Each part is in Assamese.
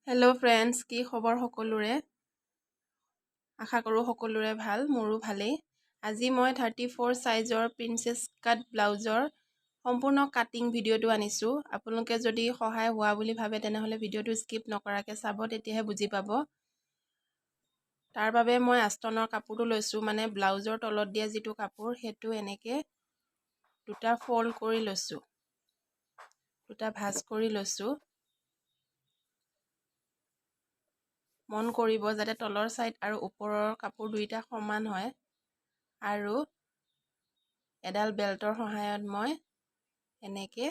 হেল্ল' ফ্ৰেণ্ডছ, কি খবৰ সকলোৰে? আশা কৰোঁ সকলোৰে ভাল, মোৰো ভালেই। আজি মই 34 চাইজৰ প্ৰিন্সেছ কাট ব্লাউজৰ সম্পূৰ্ণ কাটিং ভিডিঅ'টো আনিছোঁ। আপোনালোকে যদি সহায় হোৱা বুলি ভাবে তেনেহ'লে ভিডিঅ'টো স্কিপ নকৰাকৈ চাব, তেতিয়াহে বুজি পাব। তাৰ বাবে মই আস্তনৰ কাপোৰটো লৈছোঁ, মানে ব্লাউজৰ তলত দিয়া যিটো কাপোৰ সেইটো এনেকৈ দুটা ফ'ল্ড কৰি লৈছোঁ, দুটা ভাঁজ কৰি লৈছোঁ। মন কৰিব যাতে তলৰ ছাইড আৰু ওপৰৰ কাপোৰ দুইটা সমান হয়। আৰু এডাল বেল্টৰ সহায়ত মই এনেকৈ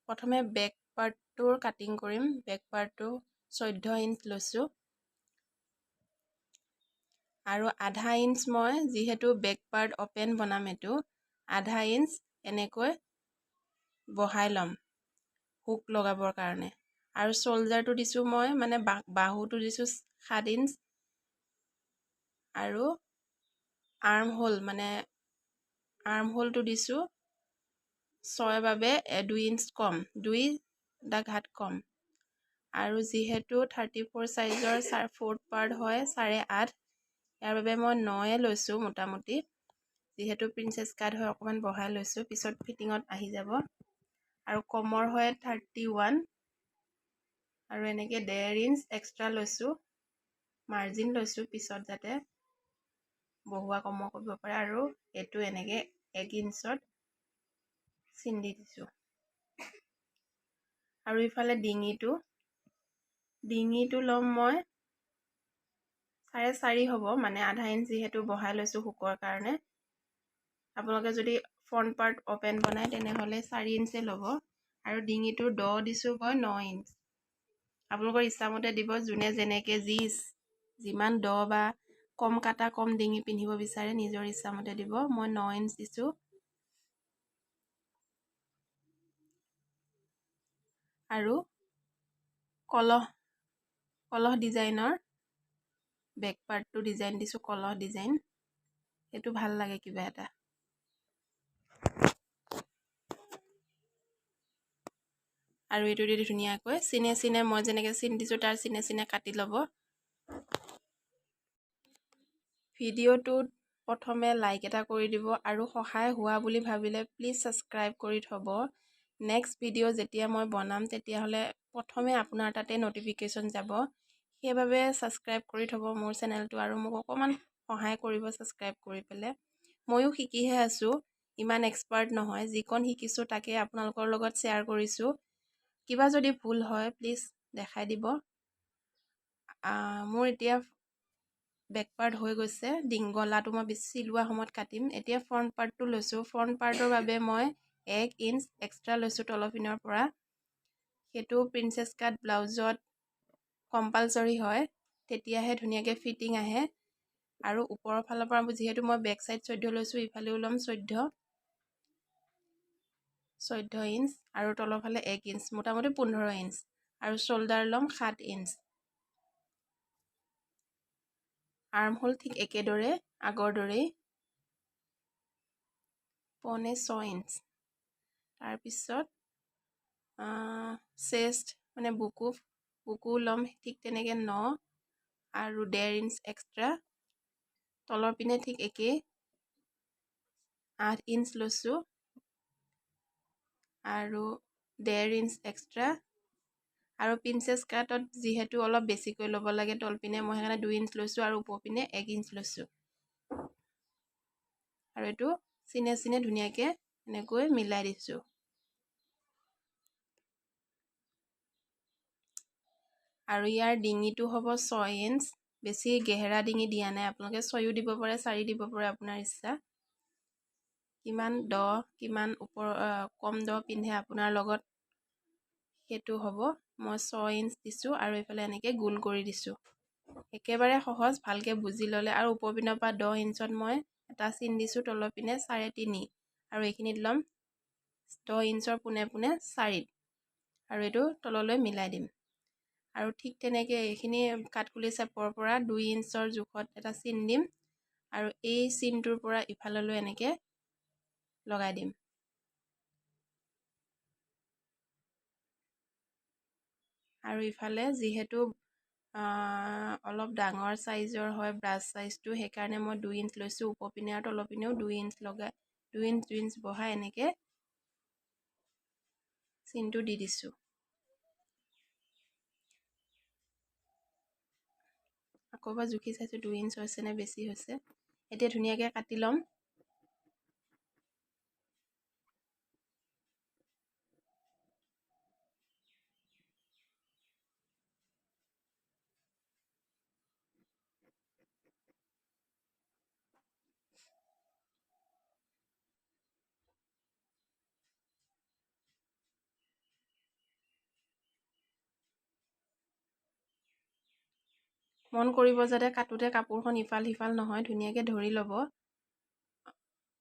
প্ৰথমে বেক পাৰ্টটোৰ কাটিং কৰিম। বেক পাৰ্টটো 14 ইঞ্চ লৈছোঁ আৰু আধা ইঞ্চ মই যিহেতু বেক পাৰ্ট অ'পেন বনাম, এইটো আধা ইঞ্চ এনেকৈ বঢ়াই ল'ম হুক লগাবৰ কাৰণে। আৰু শ্ব'ল্ডাৰটো দিছোঁ মই, মানে বাহুটো দিছোঁ 7 ইঞ্চ আৰু আৰ্ম হোল, মানে আৰ্ম হোলটো দিছোঁ 6 বাবে 2 ইঞ্চ কম, 2 দাঘাত কম। আৰু যিহেতু 34 চাইজৰ ফ'ৰ্থ পাৰ্ট হয় 8.5, ইয়াৰ বাবে মই 9 লৈছোঁ মোটামুটি। যিহেতু প্ৰিন্সেছ কাট হয় অকণমান বঢ়াই লৈছোঁ, পিছত ফিটিঙত আহি যাব। আৰু কমৰ হয় 31 আৰু এনেকৈ 1.5 ইঞ্চ এক্সট্ৰা লৈছোঁ, মাৰ্জিন লৈছোঁ পিছত যাতে বহোৱা কমোৱা কৰিব পাৰে। আৰু এইটো এনেকৈ 1 ইঞ্চত চিন দি দিছোঁ। আৰু ইফালে ডিঙিটো ল'ম মই 4.5 হ'ব, মানে আধা ইঞ্চ যিহেতু বঢ়াই লৈছোঁ হুকৰ কাৰণে। আপোনালোকে যদি ফ্ৰণ্ট পাৰ্ট অ'পেন বনায় তেনেহ'লে 4 ইঞ্চে ল'ব। আৰু ডিঙিটোৰ দ দিছোঁ মই 9 ইঞ্চ। আপোনালোকৰ ইচ্ছামতে দিব, যোনে যেনেকৈ যিমান দ বা কম কাটা কম ডিঙি পিন্ধিব বিচাৰে নিজৰ ইচ্ছামতে দিব। মই 9 ইঞ্চ দিছোঁ। আৰু কলহ ডিজাইনৰ বেক পাৰ্টটো ডিজাইন দিছোঁ, কলহ ডিজাইন, সেইটো ভাল লাগে কিবা এটা। আৰু এইটো দি ধুনীয়াকৈ চিনে চিনে মই যেনেকৈ চিন দিছোঁ তাৰ চিনে চিনে কাটি ল'ব। ভিডিঅ'টোত প্ৰথমে লাইক এটা কৰি দিব আৰু সহায় হোৱা বুলি ভাবিলে প্লিজ ছাবস্ক্ৰাইব কৰি থ'ব। নেক্সট ভিডিঅ' যেতিয়া মই বনাম তেতিয়াহ'লে প্ৰথমে আপোনাৰ তাতে ন'টিফিকেশ্যন যাব, সেইবাবে ছাবস্ক্ৰাইব কৰি থ'ব মোৰ চেনেলটো আৰু মোক অকণমান সহায় কৰিব ছাবস্ক্ৰাইব কৰি পেলাই। ময়ো শিকিহে আছোঁ, ইমান এক্সপাৰ্ট নহয়, যিকণ শিকিছোঁ তাকে আপোনালোকৰ লগত শ্বেয়াৰ কৰিছোঁ। কিবা যদি ভুল হয় প্লিজ দেখাই দিব। মোৰ এতিয়া বেক পাৰ্ট হৈ গৈছে, গলাটো মই চিলোৱা সময়ত কাটিম। এতিয়া ফ্ৰণ্ট পাৰ্টটো লৈছোঁ। ফ্ৰণ্ট পাৰ্টৰ বাবে মই 1 ইঞ্চ এক্সট্ৰা লৈছোঁ তলৰ পিনৰ পৰা। সেইটো প্ৰিন্সেছ কাট ব্লাউজত কম্পালচৰি হয়, তেতিয়াহে ধুনীয়াকৈ ফিটিং আহে। আৰু ওপৰৰ ফালৰ পৰা যিহেতু মই বেক চাইড 14 লৈছোঁ, ইফালেও ল'ম 14 ইঞ্চ আৰু তলৰ ফালে 1 ইঞ্চ, মোটামুটি 15 ইঞ্চ। আৰু শ্ব'ল্ডাৰ ল'ম 7 ইঞ্চ। আৰ্ম হোল ঠিক একেদৰে আগৰ দৰেই 5.75 ইঞ্চ। তাৰপিছত চেষ্ট মানে বুকু ল'ম ঠিক তেনেকৈ 9 আৰু 1.5 ইঞ্চ এক্সট্ৰা। তলৰ পিনে ঠিক একেই 8 ইঞ্চ লৈছোঁ আৰু 1.5 ইঞ্চ এক্সট্ৰা। আৰু প্ৰিন্সেছ কাটত যিহেতু অলপ বেছিকৈ ল'ব লাগে তলপিনে, মই সেইকাৰণে 2 ইঞ্চ লৈছোঁ আৰু ওপৰ পিনে 1 ইঞ্চ লৈছোঁ। আৰু এইটো চিনে চিনে ধুনীয়াকৈ এনেকৈ মিলাই দিছোঁ। আৰু ইয়াৰ ডিঙিটো হ'ব 6 ইঞ্চ, বেছি গেহেৰা ডিঙি দিয়া নাই। আপোনালোকে 6ও দিব পাৰে, 4 দিব পাৰে, আপোনাৰ ইচ্ছা। কিমান দ কিমান ওপৰ, কম দ পিন্ধে আপোনাৰ লগত সেইটো হ'ব। মই 6 ইঞ্চ দিছোঁ আৰু এইফালে এনেকৈ গোল কৰি দিছোঁ। একেবাৰে সহজ, ভালকৈ বুজি ল'লে। আৰু ওপৰ পিনৰ পৰা 10 ইঞ্চত মই এটা চিন দিছোঁ, তলৰ পিনে 3.5 আৰু এইখিনিত ল'ম 10 ইঞ্চৰ পোনে পোনে 4 আৰু এইটো তললৈ মিলাই দিম। আৰু ঠিক তেনেকৈ এইখিনি কাঠকুলি চেপৰ পৰা 2 ইঞ্চৰ জোখত এটা চিন দিম আৰু এই চিনটোৰ পৰা ইফাললৈ এনেকৈ লগাই দিম। আৰু ইফালে যিহেতু অলপ ডাঙৰ চাইজৰ হয় ব্ৰাছ চাইজটো, সেইকাৰণে মই 2 ইঞ্চ লৈছোঁ। ওপৰ পিনে আৰু তলৰ পিনেও 2 ইঞ্চ লগাই 2 ইঞ্চ 2 ইঞ্চ বঢ়াই এনেকৈ চিনটো দি দিছোঁ। আকৌ এবাৰ জুখি চাইছোঁ 2 ইঞ্চ হৈছে নে বেছি হৈছে। এতিয়া ধুনীয়াকৈ কাটি ল'ম। মন কৰিব যাতে কাটোতে কাপোৰখন ইফাল সিফাল নহয়, ধুনীয়াকৈ ধৰি ল'ব।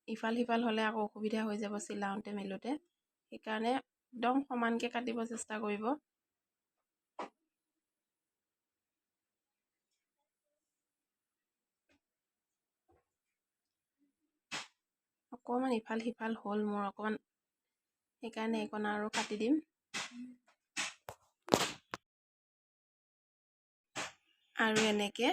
ইফাল সিফাল হ'লে আকৌ অসুবিধা হৈ যাব চিলাওঁতে মেলোঁতে, সেইকাৰণে একদম সমানকৈ কাটিব চেষ্টা কৰিব। অকণমান ইফাল সিফাল হ'ল মোৰ অকণমান, সেইকাৰণে এইকণ আৰু কাটি দিম। আৰু এনেকৈ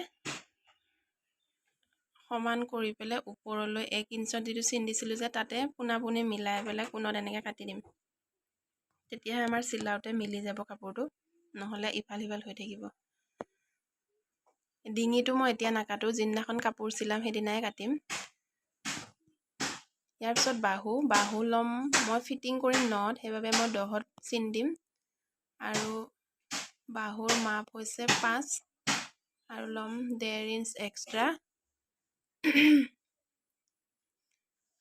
সমান কৰি পেলাই ওপৰলৈ 1 ইঞ্চত যিটো চিন দিছিলোঁ যে তাতে পোনা পোনি মিলাই পেলাই কোণত এনেকৈ কাটি দিম। তেতিয়াহে আমাৰ চিলাওঁতে মিলি যাব কাপোৰটো, নহ'লে ইফাল সিফাল হৈ থাকিব। ডিঙিটো মই এতিয়া নাকাটো, যিদিনাখন কাপোৰ চিলাম সেইদিনাই কাটিম। ইয়াৰ পিছত বাহু ল'ম। মই ফিটিং কৰিম 9ত, সেইবাবে মই 10ত চিন দিম। আৰু বাহুৰ মাপ হৈছে 5 আৰু ল'ম 1.5 ইঞ্চ এক্সট্ৰা।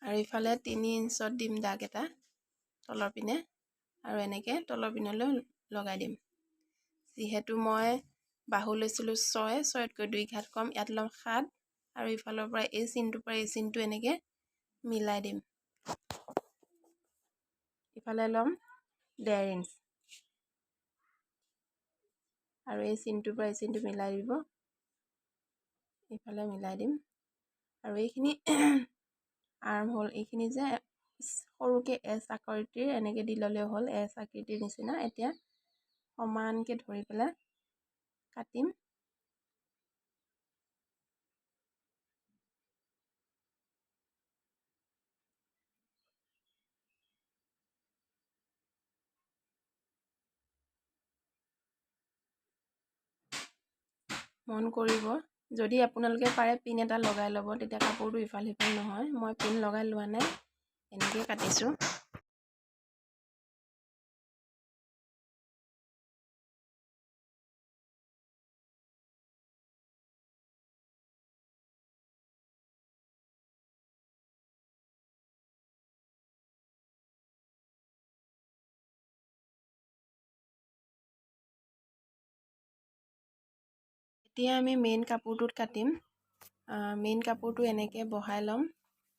আৰু ইফালে 3 ইঞ্চত দিম দাগ এটা তলৰ পিনে, আৰু এনেকৈ তলৰ পিনলৈ লগাই দিম। যিহেতু মই বাহু লৈছিলোঁ 6, 6তকৈ 2 ঘাত কম, ইয়াত ল'ম 7। আৰু ইফালৰ পৰা এই চিনটোৰ পৰা এই চিনটো এনেকৈ মিলাই দিম। ইফালে ল'ম 1.5 ইঞ্চ আৰু এই চিনটোৰ পৰা এই চিনটো মিলাই দিব, ইফালে মিলাই দিম। আৰু এইখিনি আৰ্ম হ'ল, এইখিনি যে সৰুকৈ এছ আকৃতিৰ এনেকৈ দি ল'লেও হ'ল, এছ আকৃতিৰ নিচিনা। এতিয়া সমানকৈ ধৰি পেলাই কাটিম। মন কৰিব, যদি আপোনালোকে পাৰে পিন এটা লগাই ল'ব, তেতিয়া কাপোৰটো ইফাল সিফাল নহয়। মই পিন লগাই লোৱা নাই, এনেকৈ কাটিছোঁ। এতিয়া আমি মেইন কাপোৰটোত কাটিম। মেইন কাপোৰটো এনেকৈ বহাই ল'ম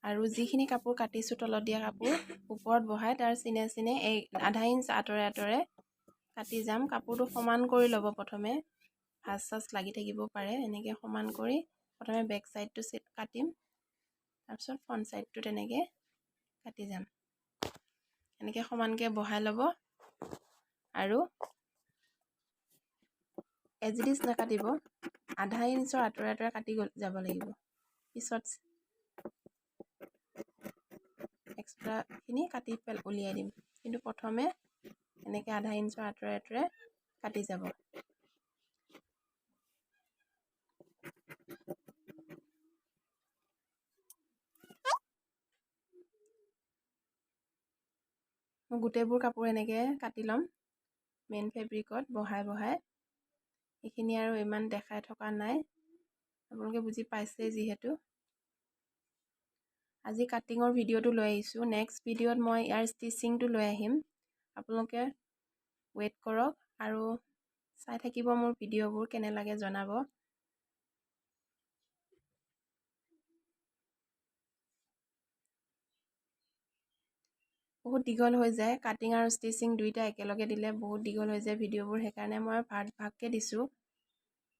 আৰু যিখিনি কাপোৰ কাটিছোঁ তলত দিয়া কাপোৰ ওপৰত বহাই তাৰ চিনে চিনে এই আধা ইঞ্চ আঁতৰে আঁতৰে কাটি যাম। কাপোৰটো সমান কৰি ল'ব প্ৰথমে, ভাঁজ চাজ লাগি থাকিব পাৰে। এনেকৈ সমান কৰি প্ৰথমে বেক চাইডটো কাটিম, তাৰপিছত ফ্ৰণ্ট চাইডটো তেনেকৈ কাটি যাম। এনেকৈ সমানকৈ বহাই ল'ব আৰু এজ it is নাকাটিব, আধা ইঞ্চৰ আঁতৰে আঁতৰে কাটি যাব লাগিব। পিছত এক্সট্ৰাখিনি কাটি উলিয়াই দিম, কিন্তু প্ৰথমে এনেকৈ আধা ইঞ্চৰ আঁতৰে আঁতৰে কাটি যাব। মই গোটেইবোৰ কাপোৰ এনেকৈ কাটি ল'ম মেইন ফেব্ৰিকত বহাই বহাই। এইখিনি আৰু ইমান দেখাই থকা নাই, আপোনালোকে বুজি পাইছে যিহেতু। আজি কাটিঙৰ ভিডিঅ'টো লৈ আহিছোঁ, নেক্সট ভিডিঅ'ত মই ইয়াৰ ষ্টিচিংটো লৈ আহিম। আপোনালোকে ৱেইট কৰক আৰু চাই থাকিব মোৰ ভিডিঅ'বোৰ কেনে লাগে জনাব। বহুত দীঘল হৈ যায় কাটিং আৰু ষ্টিচিং দুইটা একেলগে দিলে বহুত দীঘল হৈ যায় ভিডিঅ'বোৰ, সেইকাৰণে মই ভাগ ভাগকৈ দিছোঁ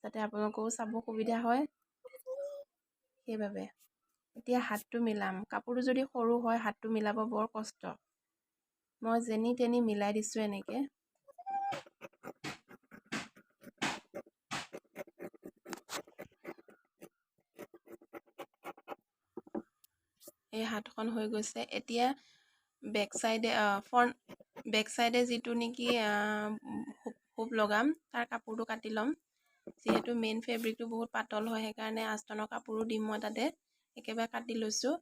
যাতে আপোনালোকেও চাব সুবিধা হয় সেইবাবে। এতিয়া হাতটো মিলাম। কাপোৰটো যদি সৰু হয় হাতটো মিলাব বৰ কষ্ট, মই যেনি তেনি মিলাই দিছোঁ এনেকৈ। এই হাতখন হৈ গৈছে। এতিয়া বেক চাইডে, ফ্ৰণ্ট বেক চাইডে যিটো নেকি হুপ লগাম, তাৰ কাপোৰটো কাটি ল'ম। যিহেতু মেইন ফেব্ৰিকটো বহুত পাতল হয়, সেইকাৰণে আস্তনৰ কাপোৰো দিম মই তাতে। একেবাৰে কাটি লৈছোঁ,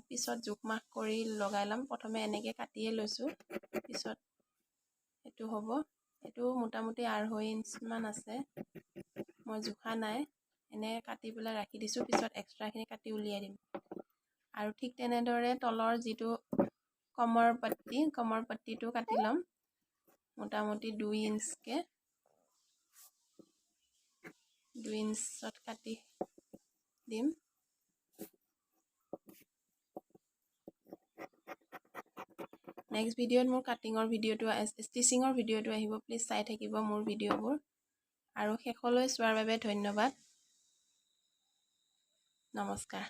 পিছত জোখ মাখ কৰি লগাই ল'ম। প্ৰথমে এনেকৈ কাটিয়ে লৈছোঁ, পিছত এইটো হ'ব। এইটো মোটামুটি 2.5 ইঞ্চমান আছে, মই জোখা নাই, এনে কাটি পেলাই ৰাখি দিছোঁ, পিছত এক্সট্ৰাখিনি কাটি উলিয়াই দিম। আৰু ঠিক তেনেদৰে তলৰ যিটো কমৰ পট্টি, কমৰ পট্টিটো কাটি ল'ম মোটামুটি 2 ইঞ্চকৈ, 2 ইঞ্চত কাটি দিম। নেক্সট ভিডিঅ'ত মোৰ কাটিঙৰ ভিডিঅ'টো, ষ্টিচিঙৰ ভিডিঅ'টো আহিব, প্লিজ চাই থাকিব মোৰ ভিডিঅ'বোৰ। আৰু শেষলৈ চোৱাৰ বাবে ধন্যবাদ। নমস্কাৰ।